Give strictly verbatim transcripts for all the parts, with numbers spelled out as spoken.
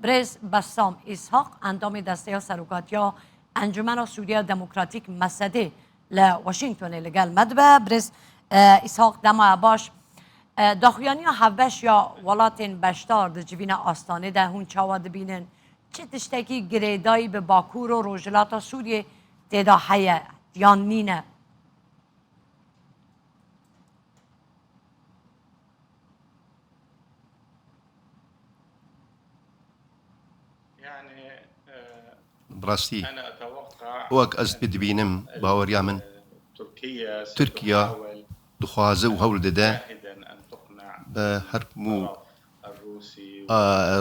Birêz Bessam Îshaq, endamê Desteya Serokatiya Encumena Sûriya Demokratîk, MSD'ê, li Washingtonê li gel me dibe. Birêz, e, Îshaq, dema baş. E, daxuyaniya hevbeş ya welatên beşdar di civîna astanê de hûn çawa dibînin? Çi tiştekî girêdayî bi Bakur û Rojhilata Sûriyê tê de heye yan nîne? Bi rastî, wek ez dibînim, baweriya min, Tirkiye dixwaze û hewl dide bi her hemû, a,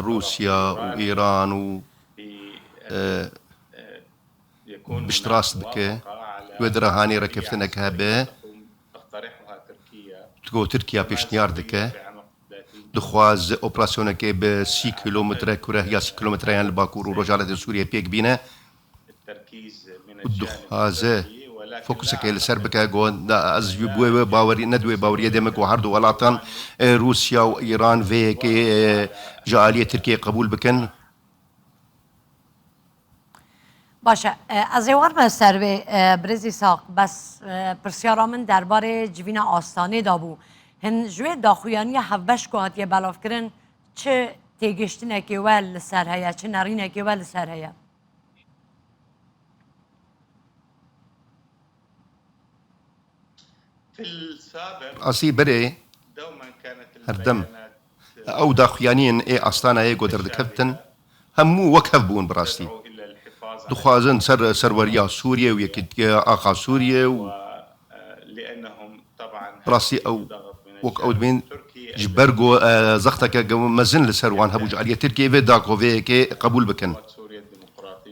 Rûsya û Îran û, e, piştrast bike. Wê dire hanê rêkeftinek hebe ku Tirkiye pêşniyar dike. Dixwaze operasyonekê bi sî kilometre kure ya sî kilometreyan li bakur û rojhilatê Sûriyê pêk bîne. Û dixwaze fokusekê li ser bike, got, da, ez ji bo wê bawerî, ne di wê baweriyê de me ku her du welatan, e, Rûsya û Îran vê yekê, e, ji aliyê Tirkiyê qebûl bikin. Baş e, e, ez ê werme ser vê, e, birêz Îshaq, bes, e, pirsyara min derbarê civîna astanê de bû. Hin ji wê daxuyaniya hevbeş ku hatiye belavkirin, çi têgihiştinekê we li ser heye, çi nerînekê we li ser heye? Asî berê, herdem ew daxuyaniyên ê astanayê ku derdikeftin, hemû wek hev bûn bi rastî. Dixwazin ser serweriya Sûriyê û yekîtiya axa Sûriyê û bi rastî ew, wek ew dibên, ji ber ku, e, zexteke ge-, mezin li ser wan hebû ji aliyê Tirkiyê ve da ku vê yekê qebûl bikin.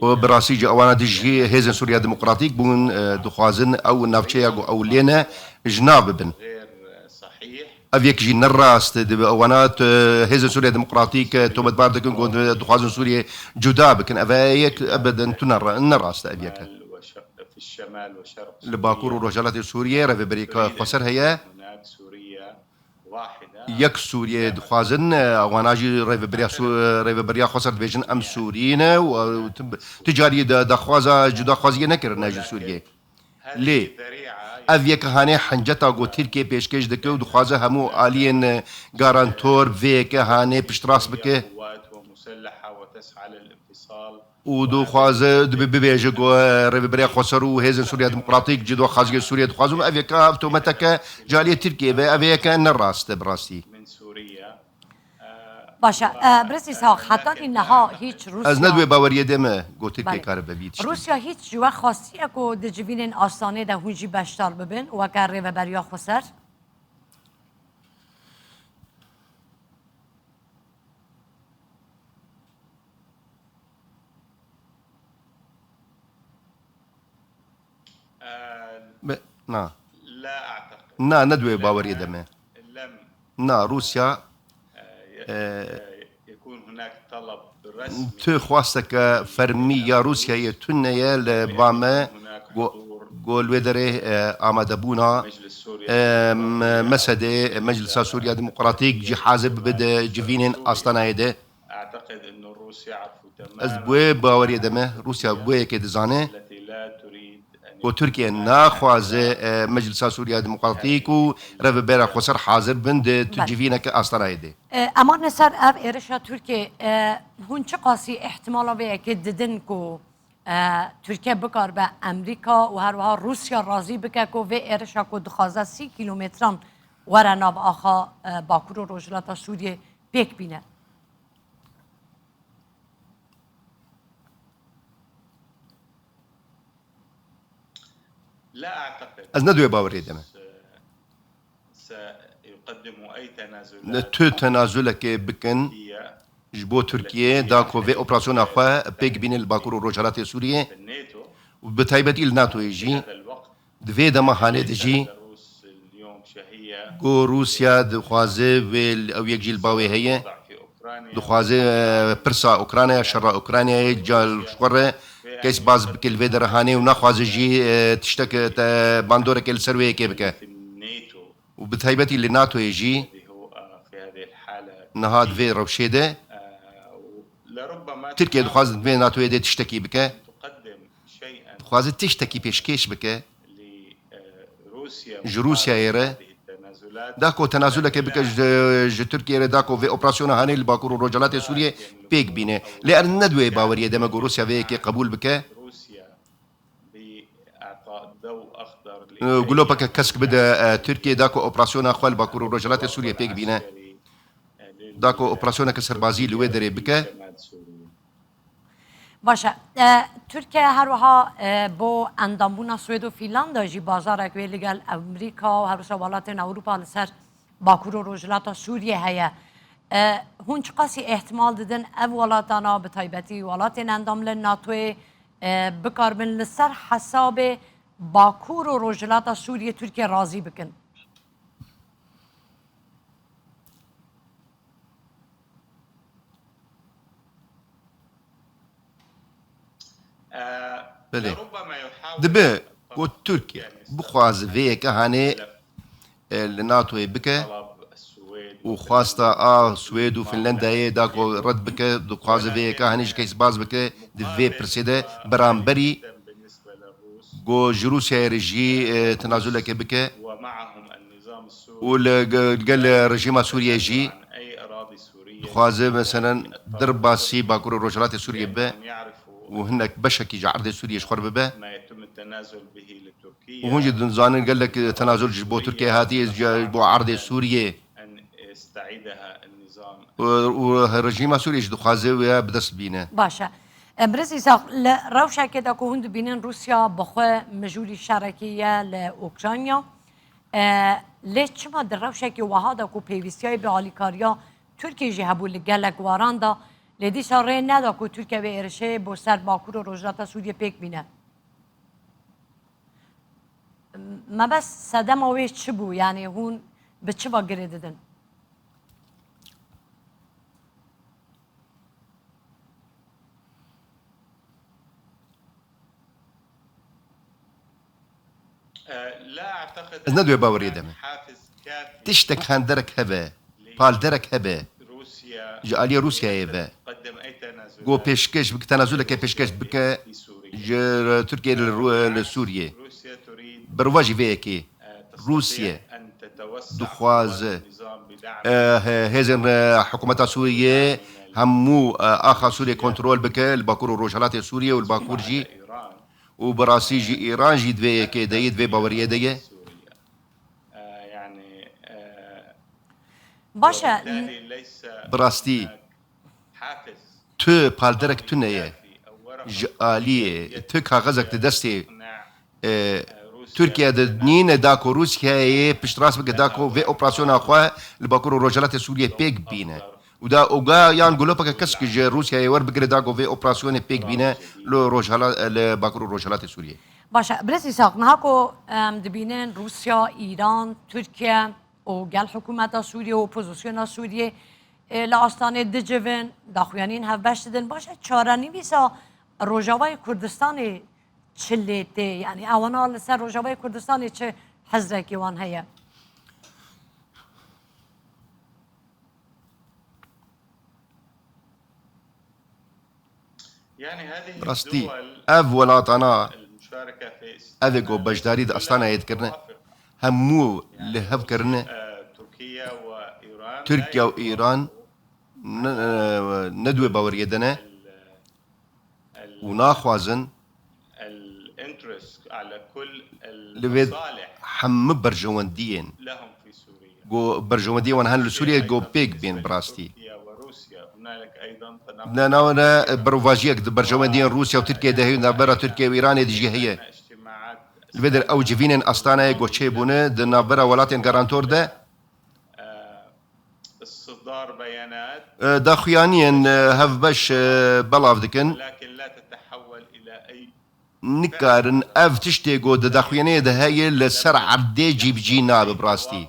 Û bi rastî ji ewana dijî hêzên Sûriya Demokratîk bûn, e, dixwazin ew navçeya ku ew lê ne ji nav bibin. Ev yek jî ne rast e, dibe ewana tu, hêzên Sûriya Demokratîk, e, tometbar dikin ku dixwazin Sûriyê cuda bikin. Ev e yek ebeden tu ne ra-, ne rast e ev yek e. Li Bakur û Rojhilatê Sûriyê rêveberiyeke xweser heye. Yek Sûriyê dixwazin, e, wana jî rêveberiya Sû-, rêveberiya xweser dibêjin em Sûrî ne û, e, tu, tu carî de daxwaza cudaxwaziyê nekirine ji Sûriyê. Lê ev yek hanê hinceta ku Tirkiye pêşkêş dike û dixwaze hemû aliyên, e, garantor vê yeke hanê piştrast bike. Û dixwaze dibe bibêje ku, e, rêveberiya xweser û hêzên Sûriya Demokratîk cudaxwaziyê Sûriyê dixwazin û ev yeka ev tometeke ji aliyê Tirkiyê ve, ev yeke ne rast e bi rastî. Baş e, e, birêz Îshaq, hetanî niha hîç Rûsya... Ez ne di wê baweriyê de me, ku Tirkiye karibe vî tiştî. Rûsya hîç ji we xwestiye ku di civînên astanê de hûn jî beşdar bibin weke rêveberiya xweser? Be, na. Na, ne di wê baweriyê de me. Na, Rûsya, e, tu xwesteke fermî ya Rûsyayê tune ye li ba me, go-, go li wê derê, e, amadebûna, e, m-, mesedê, Meclisa Sûriya Demokratîk cî hazir bibe di civînên astanayê de. Ez bi wê baweriyê de me, Rûsya bi wê yekê dizane ku Tirkiye naxwaze, e, Meclisa Sûriya Demokratîk û rêvebera xweser hazir bin di tu civîneke astanayê de. E, ema li ser ev êrişa Tirkiye, e, hûn çiqasî îhtimala vê yekê didin ku, e, Tirkiye bikaribe Amerîka û her wiha Rûsya razî bike ku vê êrişa ku dixwaze sî kîlometran were nav axa, e, Bakur û Rojhilata Sûriyê pêk bîne? Ez ne di wê bawerê de me. Ne tu tenazulekê bikin ji bo Tirkiyê, da ku vê operasyona xwe pêk bînin li Bakur û Rojhilatê Sûriyê û bi taybetî li NATOyê jî. Di vê dema hanê de jî ku Rûsya dixwaze vê, ew yek jî li ba wê heye, dixwaze, e, pirsa Ukraynaya, şerra Ukraynayê cal xwe re kes baz bike li vê derê hanê û naxwaze jî, e, tiştek, e, te bandoreke li ser wê yekê bike. Û bi taybetî li NATOyê jî niha di vê rewşê de Tirkiye dixwaze di vê NATOyê de tiştekî bike. Dixwaze tiştekî pêşkêş bike ji Rûsyayê re. Da ku tenazuleke bike ji, ji Tirkiye re, da ku vê operasyona hanê li Bakur û Rojhilatê Sûriyê pêk bîne. Lê erd ne di wê baweriyê de me ku Rûsya vê yekê qebûl bike. Gulopeke kesk bide, e, Tirkiye da ku operasyona xwe li Bakur û Rojhilatê Sûriyê pêk bîne. Da ku operasyoneke serbazî li wê derê bike. Baş e. E, Tirkiye her wiha, e, bo endambûna Swêd û Fînlanda jî bazarek wê li gel Amerîka û her wisa welatên Ewropa li ser Bakur û Rojhilata Sûriyê heye. E, hûn çiqasî îhtimal didin ev welatana, bi taybetî welatên endam li NATOyê, e, bikaribin li ser hesabê Bakur û Rojhilata Sûriyê Tirkiye razî bikin? Belê. Dibe ku Tirkiye bixwaze vê yeke hanê, e, li NATOyê bike û xwasta a Swêd û Finlandayê da ku red bike, dixwaze vê yeke hanê ji kesî baz bike di vê pirsê de beramberî ku ji Rûsyayê re jî, e, tenazuleke bike û li ge-, gel rejîma Sûriyê jî dixwaze, meselen, derbasî Bakur û Rojhilatê Sûriyê bibe û hinek beşekî ji erdê Sûriyê ji xwe re bibe. Û hûn jî dizanin gelek tenazul ji bo Tirkiyeyê hatiye, ji bo erdê Sûriyê. Û, û rejîma Sûriyê jî dixwaze wê bi dest bîne. Baş e. E, Birêz Îshak, li rewşekê de ku hûn dibînin Rûsya bi xwe mijûlî şerekî ye li Ukrayna. E, lê çima di rewşekî wiha de ku pêwîstiya bi alîkariya Tirkiyê jî hebû li gelek waran de, lê dîsa rê neda ku Tirkiye wê êrişê bo ser Bakur û Rojhilata Sûriyê pêk bîne? Mebest sedema wê çi bû? Yanî hûn bi çi ve girê didin? Ez ne di wê baweriyê de me. Tiştek henderek hebe, palderek hebe ji aliyê Rûsyayê ve ku pêşkêş bike, tenazuleke pêşkêş bike ji Tirkiye li Rû-, li Sûriyê. Berva jî vê yekê Rûsye dixwaze, e, he-, hêzên, e, hikûmeta Sûriyê hemû, e, axa Sûriyê kontrol bike li Bakur û Rojhilatê Sûriyê û li Bakur jî. Û bi rastî jî Îran jî di vê yekê de ye, di vê baweriyê de ye. Baş e. Bi rastî tu palderek tune ye. Ji aliyê tu kaxezek di destê, e, Tirkiye de nîne da ku Rûsyayê piştrast bike da ku vê operasyona xwe li Bakur û Rojhilatê Sûriyê pêk bîne. Û da û ga yan gulopeke kesk ji Rûsyayê werbigire da ku vê operasyonê pêk bîne li Rojhela-, li Bakur û Rojhilatê Sûriyê. Baş e, Birêz Îshak, niha ku em dibînin Rûsya, Îran, Tirkiye û gel hikûmeta Sûriyê û opozisyona Sûriyê, e, li astanê dicivin, daxuyaniyên hevbeş didin. Baş e, çarenivîsa Rojavayê Kurdistanê çi lê tê? Yanî ewana li ser Rojavayê Kurdistanê çi hizrekî wan heye? Bi rastî ev welatana, ev ê ku beşdarî di Astanayê dikirine, hemû li hev kirine. Tirkiye û Îran ne, ne, ne di wê baweriyê de ne. Û naxwazin li vê hemû berjewendiyên ku berjewendiyê wan hene li Sûriyê ku pêk bên bi rastî. Di nav de berovajiyek di berjewendiyên Rûsya û Tirkiyê de heye, navbera Tirkiye û Îranê de jî heye. Li vê der ew civînên Astanayê ku çêbûne di navbera welatên garantor de, e, daxuyaniyên, e, hevbeş, e, belav dikin. Nikarin ev tiştê ku di daxuyaniyê de heye li ser erdê cîbicî nabe bi rastî.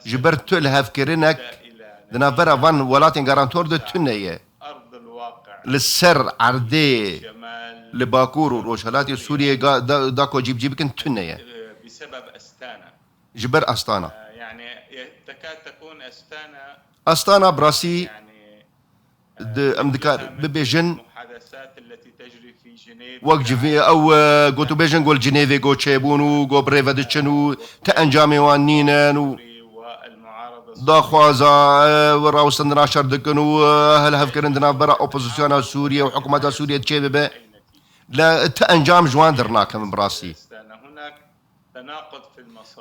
Ji ber tu lihevkirinek di navbera van welatên garantor de tune ye. Li ser erdê li Bakur û Rojhelatê Sûriyê ga-, da, da ku cîbicî bikin tune ye. Ji ber Astana. Astana bi rastî Di, em dikar bibêjin, wek civî ew, e, gotûbêjin ku li Cinêvê ku çêbûn û ku bi rê ve diçin û ti encamê wan nînin û daxwaza, e, rawestandina şer dikin û, e, hilhevkirin di navbera opozisyona Sûriyê û hikûmeta Sûriyê çê bibe. Lê ti encam ji wan dernaketin bi rastî.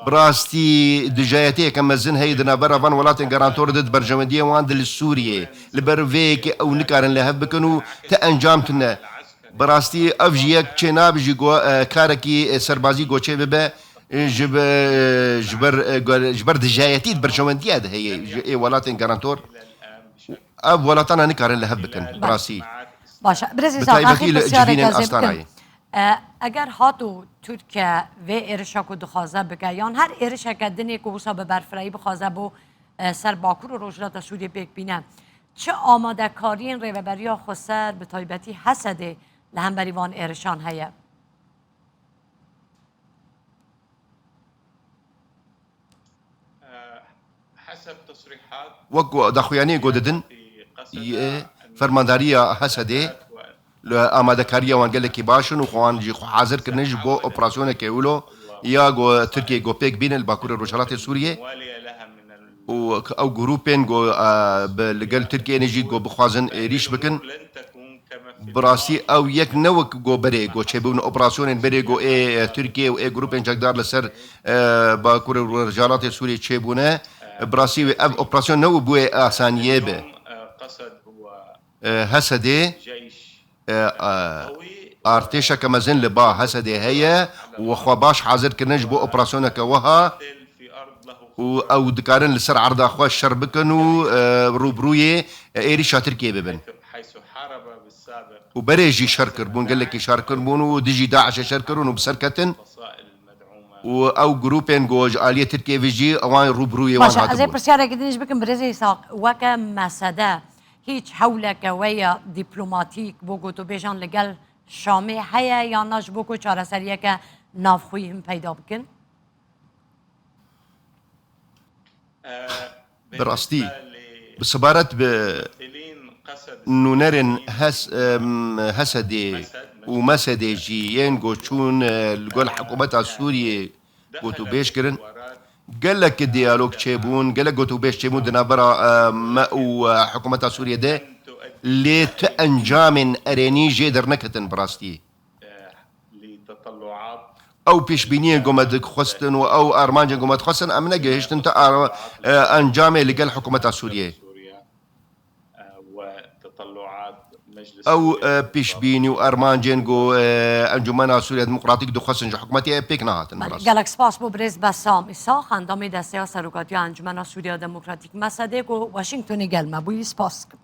Bi rastî dijayetiyeke mezin heye di navbera van welatên garantor de di berjewendiyên wan de li Sûriyê. Li ber vê yekê ew nikarin li hev bikin û ti encam tune. Bi rastî ev jî yek çênabe jî ku, e, karekî, e, serbazî ku çê bibe, e, ji be-, ji ber, e, go-, ji ber dijayetî di berjewendiya de heye ji ê welatên garantor. Ev welatana nikarin li hev bikin, bi rastî. Baş e. Birêz Îsa, axir pirsyarek ez ê bikim. E, eger hato Tirkiye vê êrişa ku dixwaze bike, yan her êrişeke dinê ku wisa bi berfirehî bixwaze bo, e, ser Bakur û Rojhilata Sûriyê pêk bîne, çi amadekariyên Rêveberiya Xweser, bi taybetî Hesedê, li hemberî van êrişan heye? Wek ku daxuyaniyê ku didin, yê fermandariya Hesedê li amadekariya wan gelekî baş in û xwe wan jî xwe hazir kirine ji bo operasyoneke wilo ya ku Tirkiye ku pêk bîne li Bakurê Rojhelatê Sûriyê û ew grûpên ku, e, bi, li gel Tirkiyeyê ne jî ku bixwazin êrîş bikin. Bi rastî ew yek ne wek go berê, go çêbûn operasyonên berê, go ê, e, Tirkiye û ê grûpên çekdar li ser, e, Bakur û Rojhilatê Sûriyê çêbûne. Bi rastî wê ev operasyon ne wê bûye asaniyê be. E, Hesedê, e, e, artêşeke mezin li ba Hesedê heye û xwe baş hazir kirine ji bo operasyoneke wiha. û ew dikarin li ser erda xwe şer bikin û, e, rûbirûyê, e, êrîşa Tirkiyê bibin. Û berê jî şer kirbûn, gelekî şer kirbûn û dijî DAIŞê şer kirin û bi ser ketin. Û ew grûpên ku ji aliyê Tirkiyê ve jî ewan rûbirûyê wan hatibûn. Baş e, ez ê pirsyareke din jî bikim, birêz Îsa, weke mesede hîç hewleke we ya dîplomatîk bo gotûbêjan li gel Şamê heye, yan na ji bo ku çareseriyeke navxweyî him peyda bikin? Bi rastî, bi sebaret bi nûnerên Hes-, em, Hesedê û Mesedê jî yên ku çûn, e, li gel hikûmeta Sûriyê gotûbêj kirin, gelek diyalog çêbûn, gelek gotûbêj çêbûn di navbera, e, me û, e, hikûmeta Sûriyê de, lê tu encamên erênî jê derneketin bi rastî. Ew pêşbîniyên ku me dixwestin û ew armancên ku me dixwestin, em negihiştin te ar-, e, encamê li gel hikûmeta Sûriyê. Ew, e, pêşbînî û armancên ku, e, Encûmena Sûriya Demokratîk dixwestin ji hikûmetê pêk nehatin. Belê, bi rastî. Gelek spas bo birêz Besam Îsa, endamê Desteya Serokatiya Encûmena Sûriya Demokratîk, Mesedê, ku Washingtonê gel me bûyî. Spas dikim.